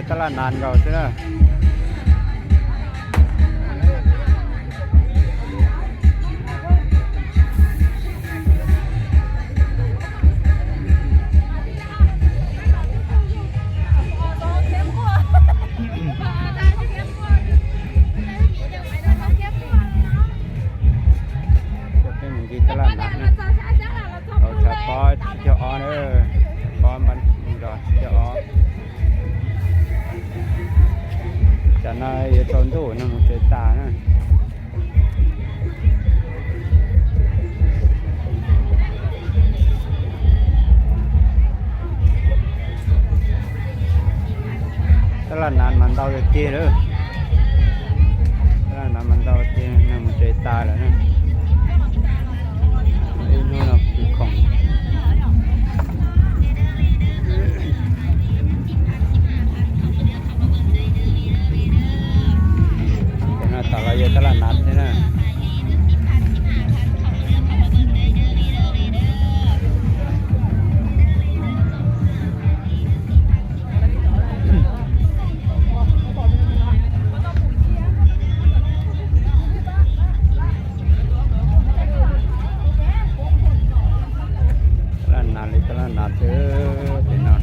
Tab laj nas nkaus xwb na. Coj peb mus ncig tab laj nas na. Thaum tshav pob tsib caug ob na, tshav pob npab zos tsib caug ob. Tsam no yuav tsaus ntuj neeg mus tsev tas na. Tab laj nas mas ntau tiag tiag lawm. Tab laj nas mas ntau tiag, neeg mus tsev tas lawm na. Ib hnub no kws khoom. Cov no tas los yog tab laj nas thiab na. Tab laj nas li tab laj nas xwb ces no.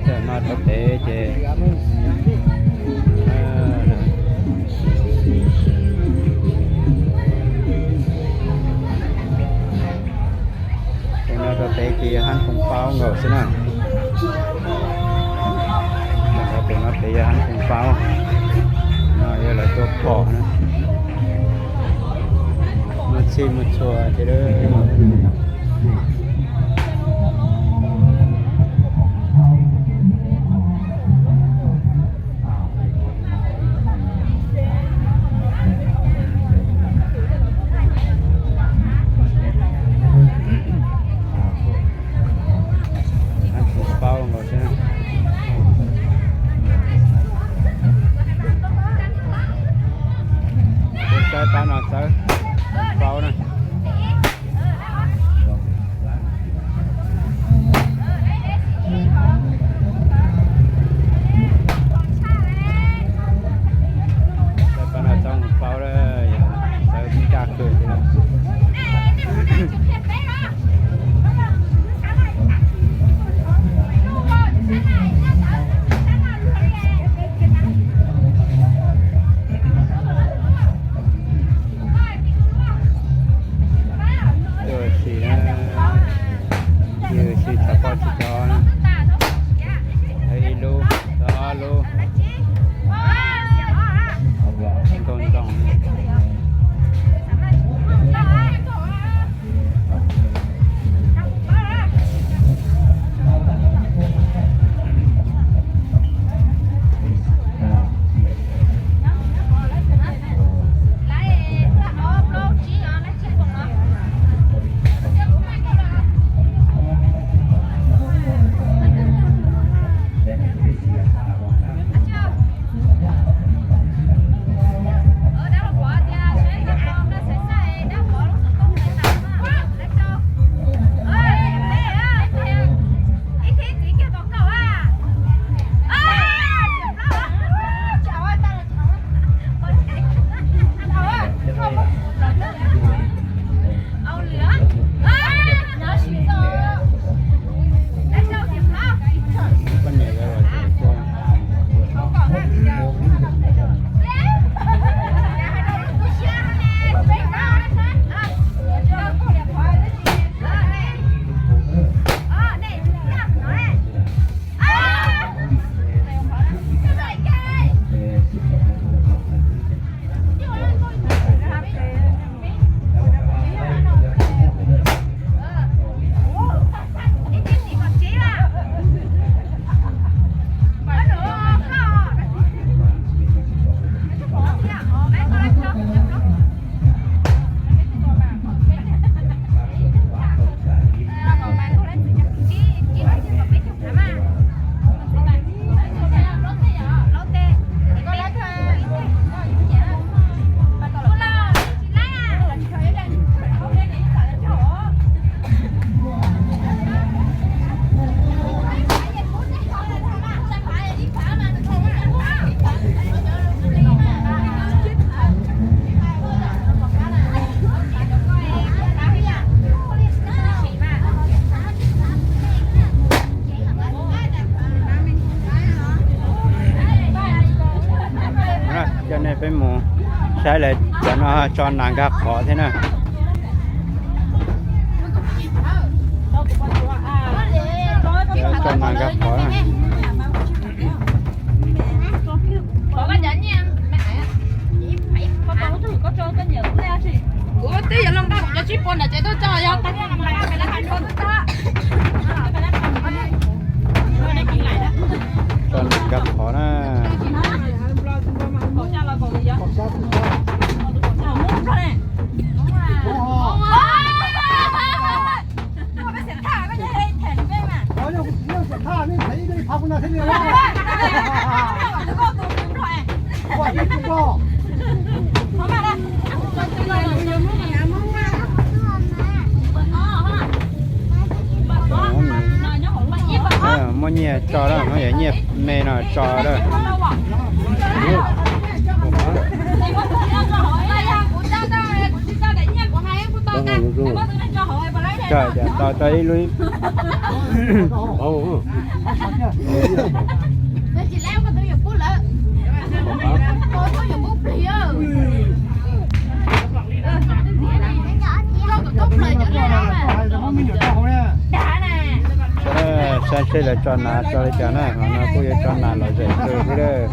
Tam no rau pem ces, tam no rau pem ces yog hab foom paub nkaus xwb na. Tam no pem yog hab foom paub, no yog lawv tua phom na. Muaj txhij muaj txhua ces paub nkaus thiab. Saib pab no txawb paub na. Saib pab no txawb paub, txawb ncaj kawg li. Ua si na, ua si tshav pob tsib caug ob na, ib lub, ob lub, ntoo ntoo. Peb mus saib lawv cov no tso nas nkag qhov thiab na. Tso nas nkag qhov na. Tso nas nkag qhov na. Muaj nyiaj tso lawm, muaj nyiaj me no tso lawm. Tso, tso ib lub. Saib seb lawv tso nas tso li cas na, qhov no kuj yuav tso nas lom zem kawg thiab lawm.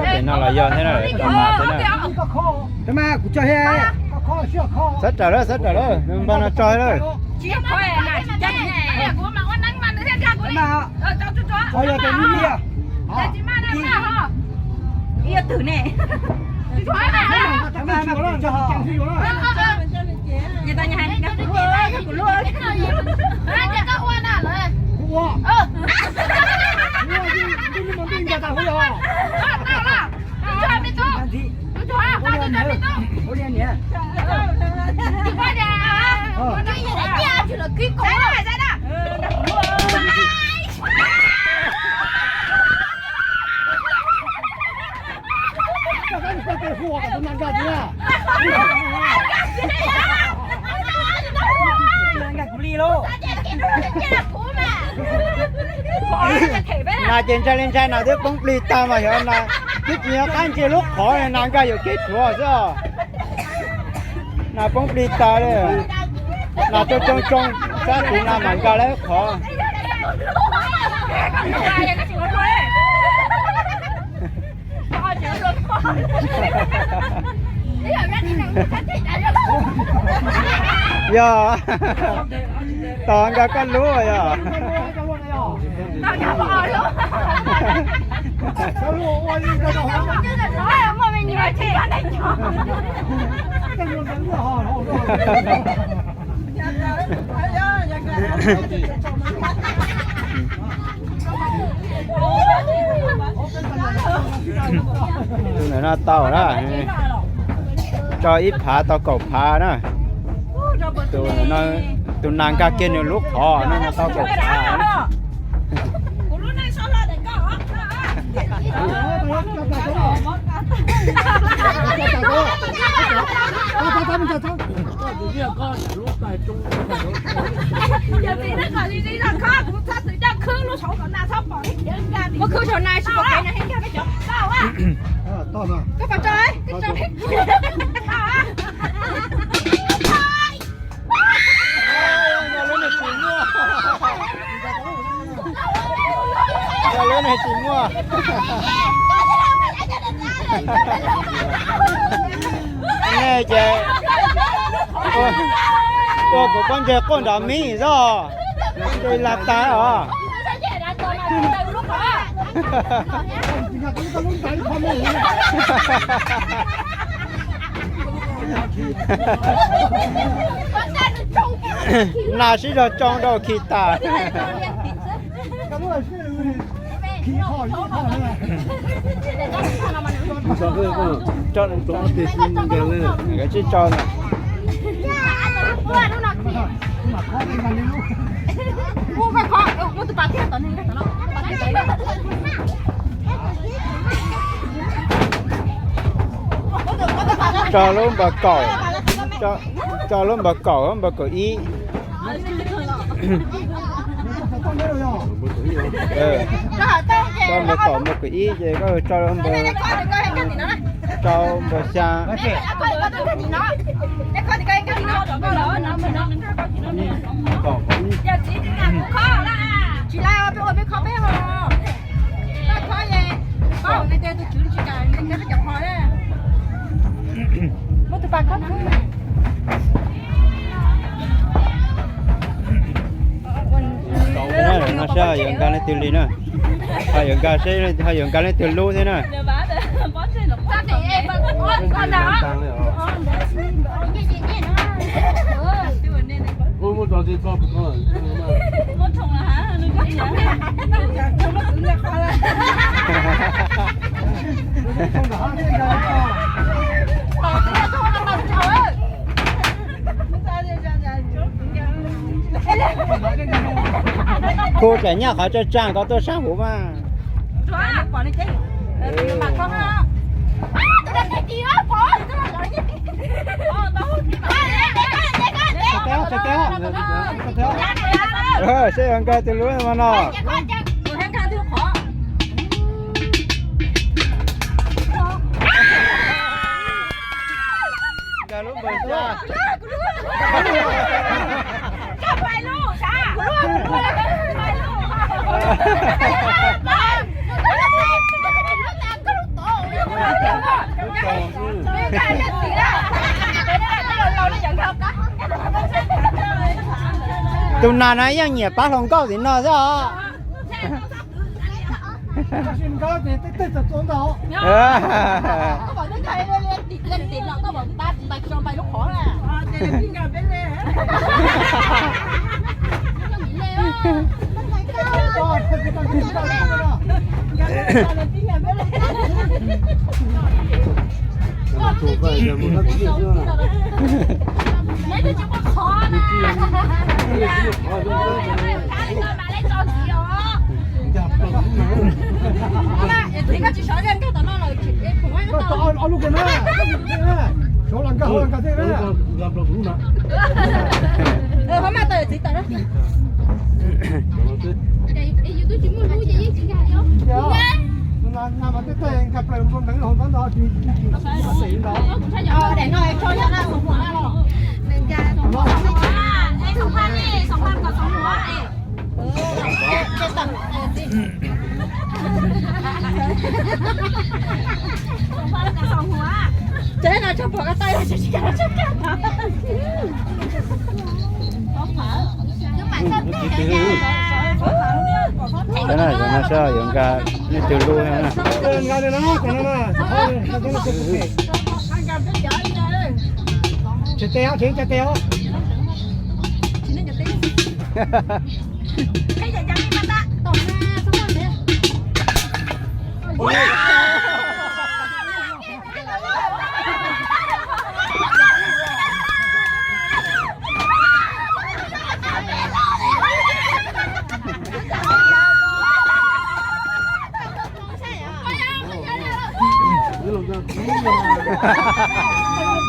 Ces no los yog thiab na, tso nas thiab na. Xav rawm lawm, xav rawm lawm, npawg no tso lawm. Nas ces ntshai li ntshai, nas twb poob plig tag mas yog nas twb tsis nyob qab ntsia lub qhov, nas nkag yuam kev rhuav xwb os. Nas poob plig tag li. Nas tsoo tsoo tsoo, sab tid nas mam nkag lawm qhov. Yog, tos nkag koj lub yog. Tus ntawm no tau na, tso ib phav tau kaum phav na. Tus nas nkag kiag nws lub qhov no tau kaum phav. Lawv ne tsis muaj. Nej ces Ua kuv pob ntseg quaj nrov mis xwb. Pob ntseg la tas os. Nas sib zog tsoo rau khi tas. Nkawd tsis tso na. Tso lub npawb kaum, tso lub npawb kaum, npawb kaum ib. Koj npawb kaum, npawb kaum ib ces koj tso npawb, tso npawb xya. No seb ho yuav nkag leej twg li na. Ho yuav nkag seb ho yuav nkag leej twg lub thiab na. Khu dlaim nyaj qhov tsa tsaa koj tuaj saib huv mas. Seb yuav nkag twg lub mas no. Nkag lub npawg xya. Tus nas no yeej nyiam pab hluas nkauj tim no xwb os. Cov no seb yuav nkag leej twg lub na.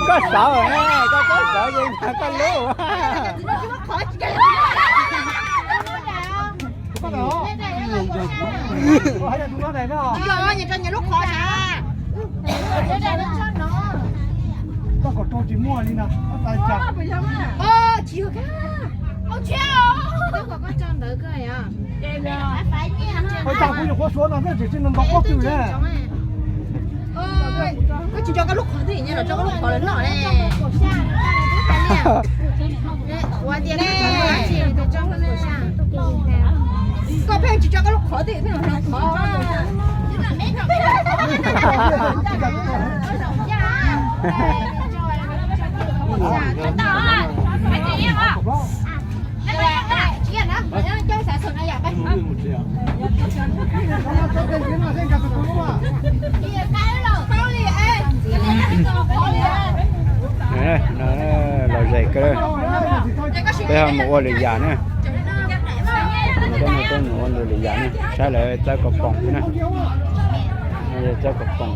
Koj sawv, koj, koj sawv ces nkag koj lub. Koj kom rau tsis muaj li no, koj tas cas. Ua cas kuv nyuam qhuav suav no thiaj tsis tsis nto pob kws na. Koj tsis nco koj lub qhov twg, nyias los tso koj lub qhov lawm no ne. Ua tias koj pheej tsis tso koj lub qhov twg thiaj los qhov. No, lom zem kawg. Peb ho mus ua lwm yam na. Peb mus ua lwm yam na, saib lawv txawb kaus poom xwb na. Txawb kaus poom.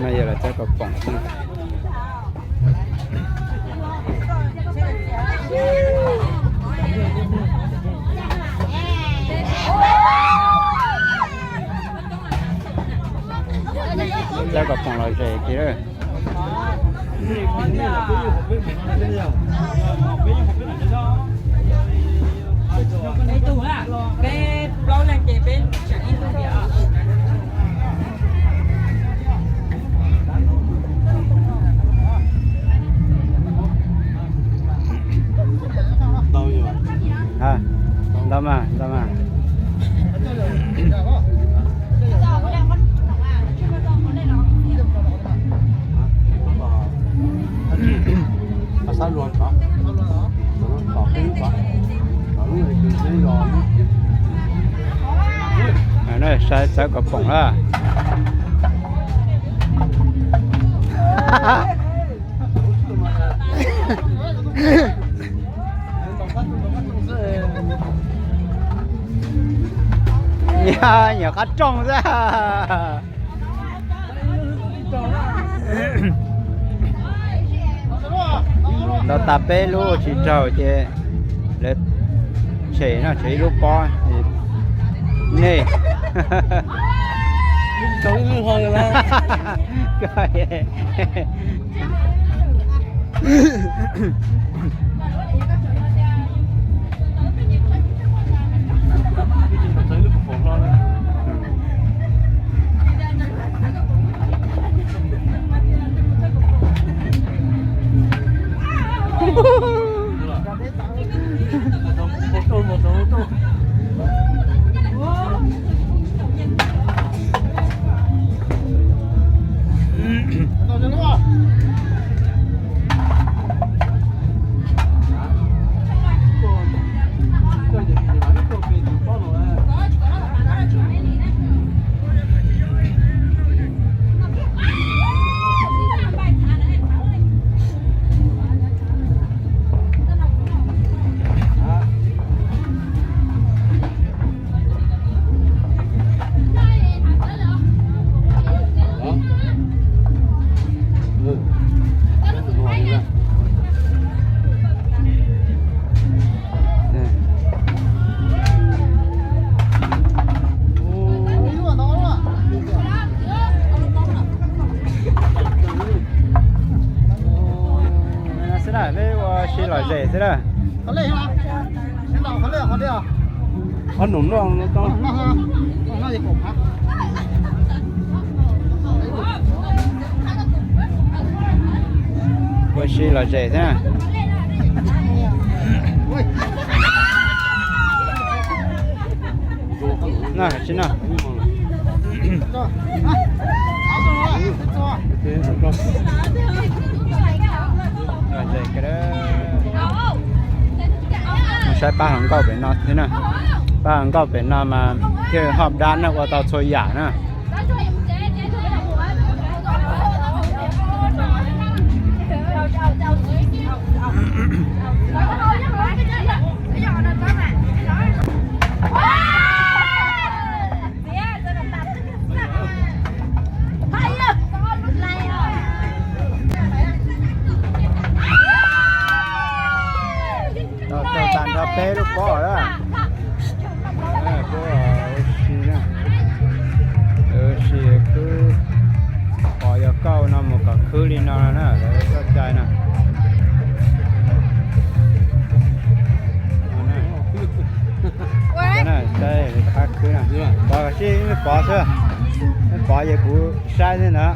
No yog lawv txawb kaus poom xwb. Txawb kaus poom lom zem kawg. Ntau mas, ntau mas. Saib txawb kaus poom lawm. Nyuam qab rooj xwb. Ntaus tas peb lub tsis raug ces lawv tshem no, tshem ib lub pob nej. Xwb na, peb ua si lom zem xwb na. Ua si lom zem xwb na. No, tsis no. Mus saib pab hluas nkauj pem no thiab na. Pab hluas nkauj pem no mas thiaj hoj dab na, ua tau txhua yam na. Tau tag nrho peb lub pob lawm. Ua si na, ua si khwb, pom yog kauj no mus kom khwb li no na, lawv txoj cai no. Saib li qab khwb no, pov kom sib, mej pov xwb, mej pov ces kuv saib xwb ntag.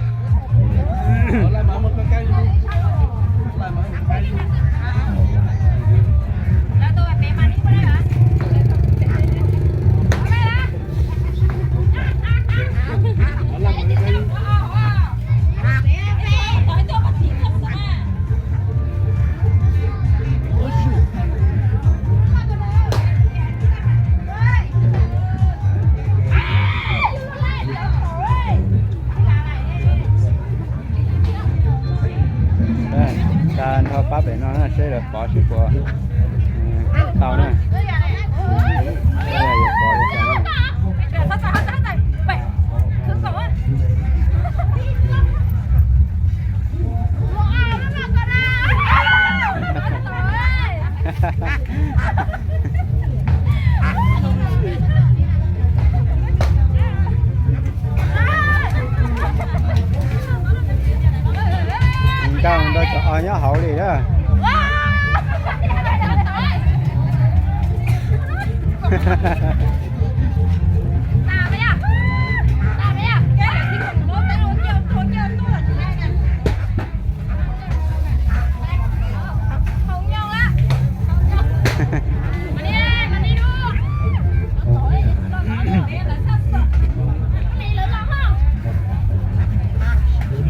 Tsa nrho pab pem no seb lawv pov seb puas tau na. Nkauj ntau cov os nyob hauv li lawm.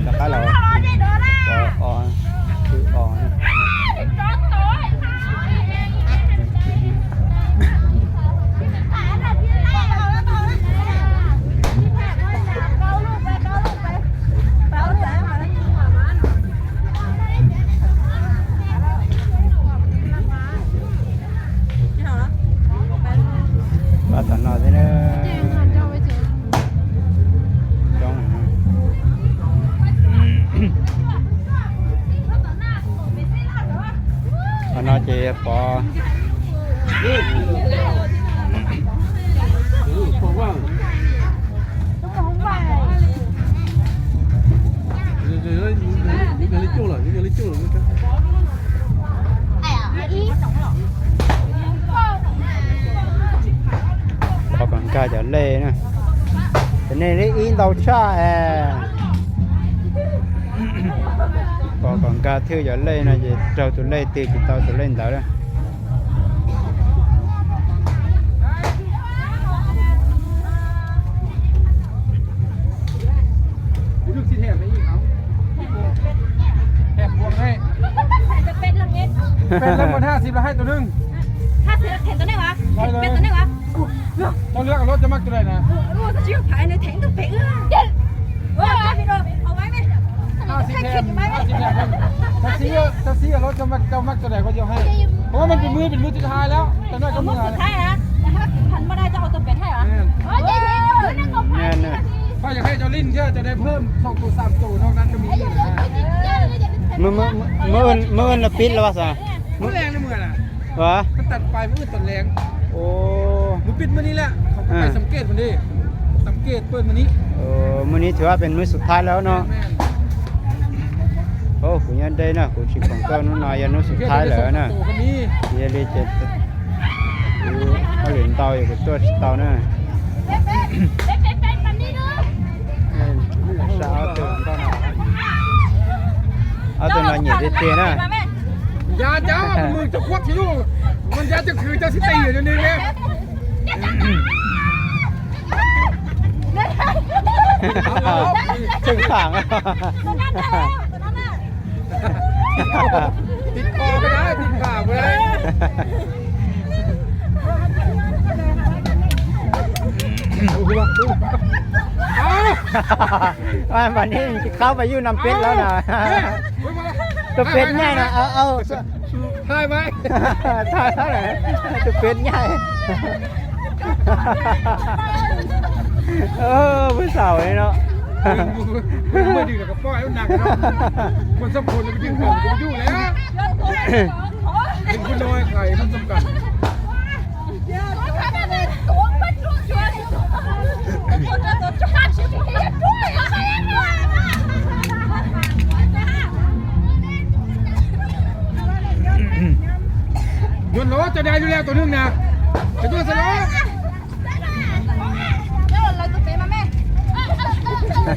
Rov qab los, o, o, o. Pab tom no thiab na. Coob. Qhov no ces pov. Pov kom nkag cov lej na. Cov nej lej ib ntau tshaj es. Pov kom nkag thwj cov lej no ces raug tus lej twg ces tau tus lej ntawd lawm. Peb leej hais tus neeg. Tau lwm rov cov mab tus daim na. Tau xib, tau xib rov cov mab tus daim ko yog hais. Ua mas pem mws, pem mws tus thais lawm, tam no koj mws. Koj yog hais cov lej thiab cov daim phwm, thaum tus xam tus no nan cov mws. Mws, mws, mws, mws pib los vas. Mws leej no mws na. Vas. Koj tag pais mws tag leej. Mws pib mws ni lawm, qhov koj pais xam kej mws ni. Xam kej peb mws ni. Mws ni thwv pem mws xub thaiv lawm no. Kuv nyob deb na, kuv tsis khoom koj, hnub no yog hnub xub thaiv lawm na. Yog li ces kuv hauj lwm ntau yog kuv tuaj tsis tau na. Ob tug no nyiam tiag tiag na. Tsheej phaam. Tiv kho, tiv phaam. Mas nim tsis qab pais yuj nam peb lawm na. Tus peb nyaij na. Tus peb nyaij. Peb xaum li no. Yuav los cov dais lug lawm tus neeg na. Cov tuaj xav los. Dwm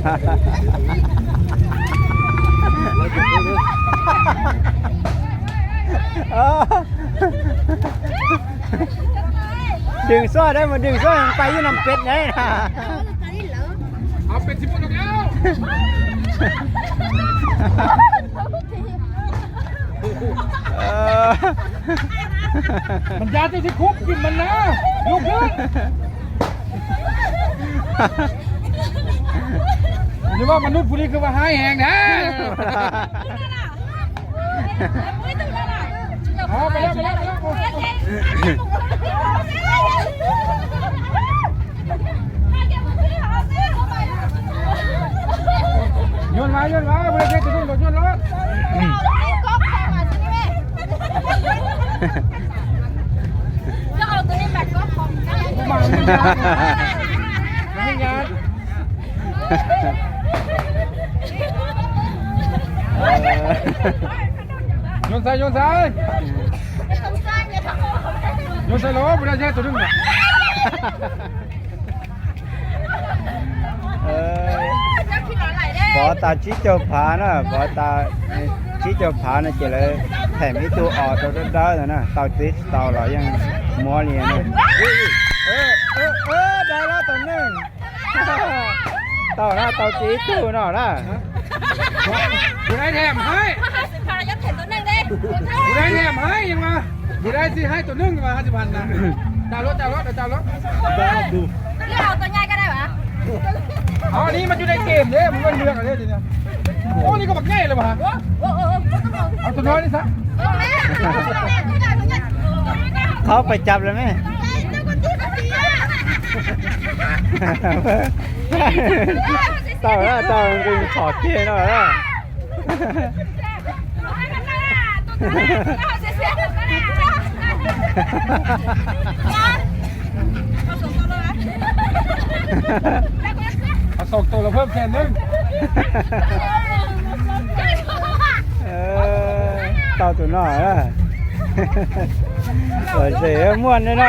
xwb, dab mus dwm xwb, pais ib nag pem ne. Mas ya tej thiab khub kis mas na, lub khub. Nws vaj mnuj puav leej kws vaj haib heev na. Nyuaj mas, nyuaj mas, puas yog tus nyuaj los nyuaj los. Nyuaj ntxhais, nyuaj ntxhais. Nyuaj ntxhais los puas yog tus neeg. Pov tas tsib caug phav na, pov tas tsib caug phav no ces lawv them ib tug os rau dawb dawb no na, tau txiv tsis tau los yeej muab li na. Dawb los tau neeg. Tau na, tau txiv ib tug no na. Kuv dai them haib. Kuv dai them haib mas. Kuv dai txiv haib tus neeg mas hais tsis phan na. Cas luaj, cas luaj, cas luaj. Os, ni mas cus dai kem ne, mus luaj nrhiav li. Os, ni koj mam nyai lawm mas. Tus no ni xav. Qhov pais cap lawm me. Tau, tau nqis txhom kiag no. Xoom tus los pheej phem neeg. Tau tus no. Lom zem muaj nej no.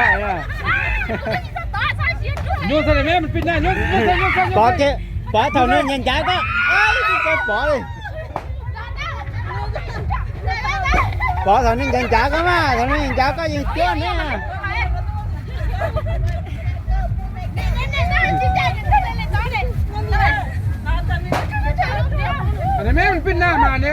Pov, pov thaum nws ncav ncav koj, pov li. Pov thaum nws ncav ncav koj mas, thaum nws ncav ncav koj yeej cuab ne. Peb nag mas ne.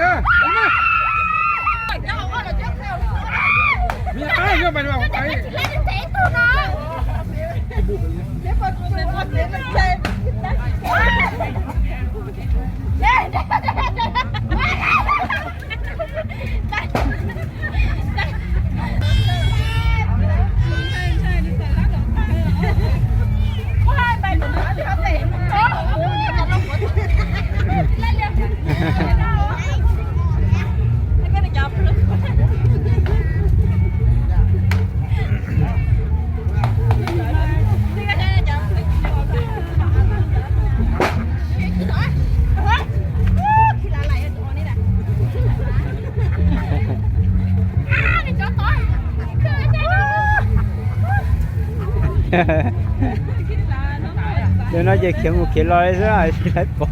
Li no ces khiav mus khiav los li xwb, tsis tau pom.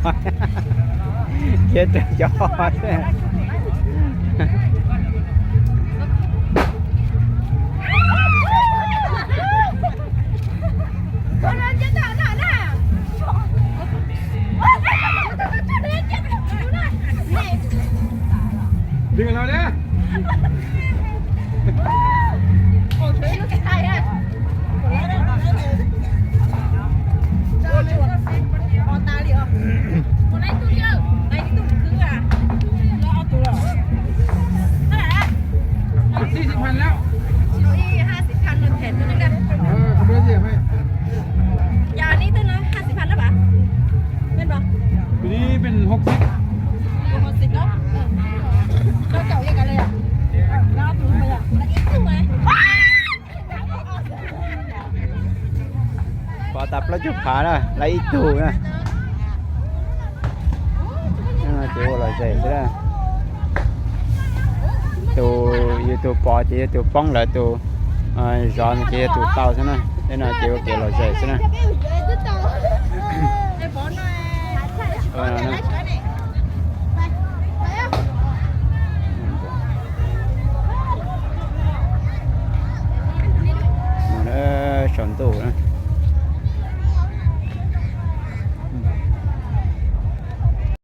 Khiav raws cov xwb. Ib siv phav lawm. Ib siv phav no them tus neeg da. Yog ib tug no ib siv phav na pam. Peb no peb hauv siv. Peb hauv siv no. Rau caum li kav li. Ib tug mas. Pov tas plaub caug phav na, lawv ib tug na. Ces ua lom zem xwb na. Tus yog tus pov ces yog tus poob lawv, tus zov ces yog tus tau xwb na. Tej no ces ua kev lom zem xwb na. Mus na, saum ntuj na.